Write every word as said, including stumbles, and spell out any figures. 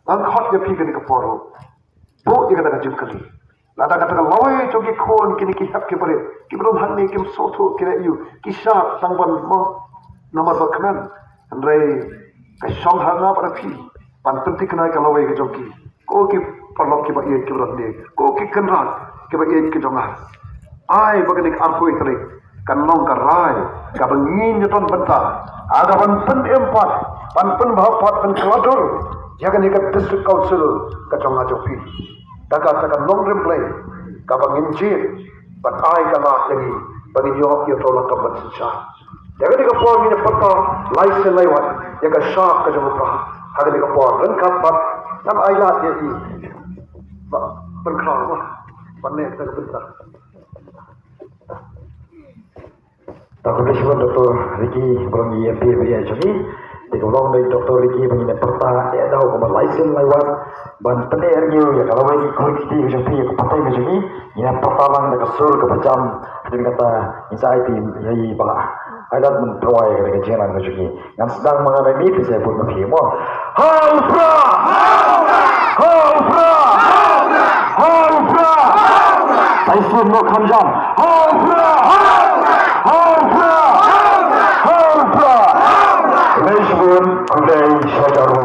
Ngan khot ïa phi kane ka por ruh. Buh ïa kata ka jingkylli. Lada kata ka lawei jong ki khun kine ki hep ki barit, kiba don hangne kim sngewthuh, ki la ïoh, ki shad tang ban mo namar ba kmen. Hynrei ka shong ha nga bad phi ban pynthikna ïa ka lawei ka jong ki. Ko ki paralok kiba ïeit kiba don hangne, ko ki kynrad kiba ïeit ki jong nga. Ai ba kane ka arphew tarik kan long ka rai kaba ngin ïa don bynta ha kaban pynim pat, ban pynbha pat, pynkylla dur ïa kane ka District Council ka jong nga jong phi. Da kata ka nongrim Blei kaba ngin jied ban ai ka lad ïa ngi ba ngin ïoh ïa uto u lakam ban synshar. Ïa kane ka por ngin ïa pyrta lai sien lai wat ïa ka shap ka jong u Prah. Ha kane ka por ryngkat bad ngan ai lad ïa i Bah Pynkhraw, ban leh kata ka bynta. Te khublei shibun Doctor Ricky, ba long i M P ba ïaid jong ngi. Te ka long dei Doctor Ricky ba ngin ïa pyrta eh da u kumba lai sien lai wat ban pyni ïa ngi ïa ka lawei ki khun ki kti ka jong phi, ïa ka pateng ka jong ngi. Ngin ïa pyrta lang da ka sur kaba jam, hadien kata ngin sa aiti ïa i ba la. Ai lad ban pynrwai ïa ka jingïalang ka jong ngi. Ngan sdang ma nga, ngan mih, phi sa bud ma phi mo. Ha u Prah! Ha u Prah! Ha u Prah! Sa ïashem noh kham jam. Ha u Prah! Ha u Prah! Ha u Prah! Khublei shibun, khublei.